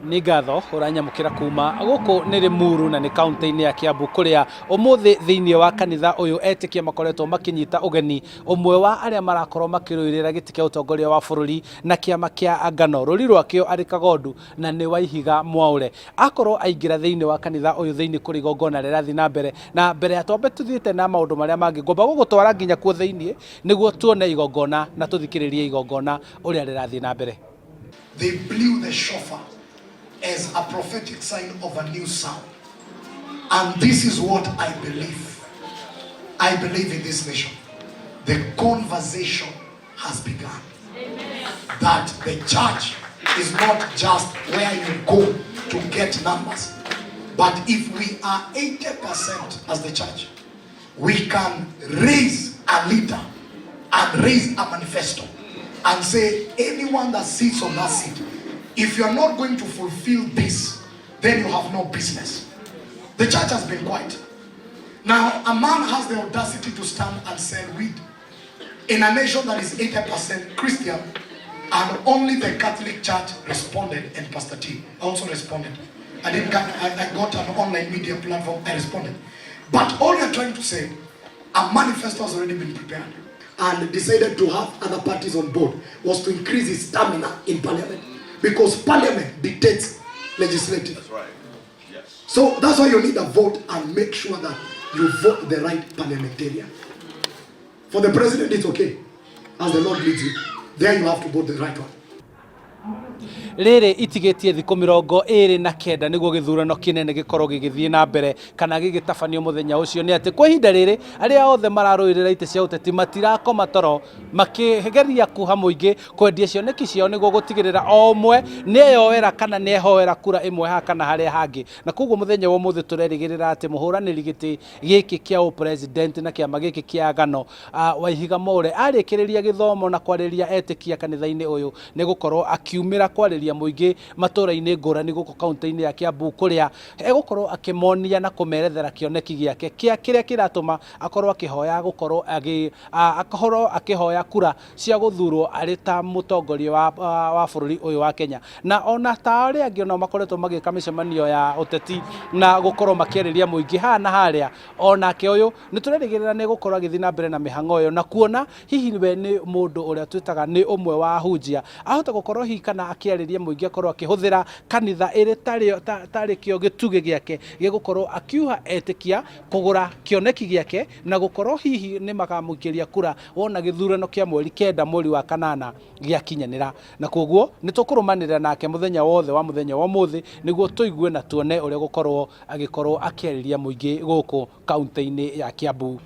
Nĩ ngatho ũranyamũkĩra kuma gũkũ nĩ Limuru na nĩ kaunti-inĩ ya Kiambu kũrĩa ũmũthĩ thĩinĩ wa kanitha ũyũ etĩkia makoretwo makĩnyita ũgeni ũmwe wa arĩa marakorwo makĩrũĩrĩra gĩtĩ kĩa ũtongoria wa bũrũri na kĩama kĩa Ngano rũri rwakĩo arĩ Kagondu na nĩ Waihiga Mwaũre. Akorwo aingĩra thĩinĩ wa kanitha ũyũ thĩinĩ kũrĩ igongona rĩrathiĩ na mbere na mbere ya twambe tũthiĩte na maũndũ marĩa mangĩ ngwamba gũgũtwara nginya kuo thĩinĩ nĩguo tuone igongona na tũthikĩrĩrie igongona ũrĩa rĩrathiĩ na mbere. They blew the shofar as a prophetic sign of a new sound. And this is what I believe. I believe in this nation. The conversation has begun. Amen. That the church is not just where you go to get numbers. But if we are 80% as the church, we can raise a leader and raise a manifesto and say anyone that sits on that seat, if you are not going to fulfill this, then you have no business. The church has been quiet. Now, a man has the audacity to stand and sell weed in a nation that is 80% Christian, and only the Catholic Church responded, and Pastor T also responded. I didn't get, I got an online media platform, I responded. But all you're trying to say, a manifesto has already been prepared and decided to have other parties on board was to increase his stamina in parliament, because parliament dictates legislative. That's right. Yes. So that's why you need a vote and make sure that you vote the right parliamentarian. For the president, it's okay. As the Lord leads you, there you have to vote the right one. Rĩrĩ itigĩtie thikũ 29 nĩguo gĩthurano kĩnene gĩkorwo gĩgĩthiĩ na mbere kana gĩgĩtabanio mũthenya ũcio nĩ atĩ kwa ihinda rĩrĩ arĩa othe mararũĩrĩra itĩ cia ũteti matirakoma toro makĩgeria kuha mũingĩ kwendia cioneki ciao nĩguo gũtigĩrĩra o ũmwe nĩeyoera kana nĩehoera kura ĩmwe haha kana harĩa hangĩ. Na koguo mũthenya wa ũmũthĩ tũrerĩgĩrĩra atĩ mũhũranĩri gĩtĩ gĩkĩ kĩa ũpresident na kĩama gĩkĩ kĩa Agano Waihiga Mwaure arĩkĩrĩria gĩthomo na kwarĩria etĩkia kanitha-inĩ ũyũ nĩ gũkorwo akiumĩra kwarĩria mũingĩ matũra-inĩ ngũrani gũkũ kaunti-inĩ ya Kiambu kũrĩa egũkorwo akĩmonia na kũmerethera kĩoneki gĩake kĩa kĩrĩa kĩratũma akorwo akĩhoya gũkorwo agĩ akorwo akĩhoya kura cia gũthurwo arĩ ta mũtongoria wa bũrũri ũyũ wa Kenya. Na ona ta arĩa angĩ onao makoretwo magĩka mĩcemanio ya ũteti na gũkorwo makĩarĩria mũingĩ haha na harĩa, onake ũyũ nĩ tũrerĩgĩrĩra nĩ gũkorwo agĩthiĩ na mbere na mĩhang'o ĩyo na kuona hihi we nĩ mũndũ ũrĩa twĩtaga nĩ ũmwe wa ahunjia ahota gũkorwo hihi kana akĩarĩria mũingĩ akorwo akĩhũthĩra kanitha ĩrĩ tarĩ kĩo gĩtugĩ gĩake gĩgũkorwo akiuha etĩkia kũgũra kĩoneki gĩake na gũkorwo hihi nĩ makamũikĩria kura wona gĩthurano kĩa mweri 9 mweri wa kanana gĩakinyanĩra. Na koguo nĩ tũkũrũmanĩrĩra nake mũthenya wothe wa mũthenya wa ũmũthĩ nĩguo tũigue na tuone ũrĩa gũkorwo agĩkorwo akĩarĩria mũingĩ gũkũ kaunti-inĩ ya Kiambu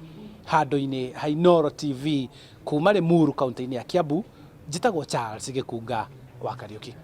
handũ-inĩ ha Inooro TV kuma Limuru kaunti-inĩ ya Kiambu. Njĩtagwo Charles Gĩkunga wa Kariũki.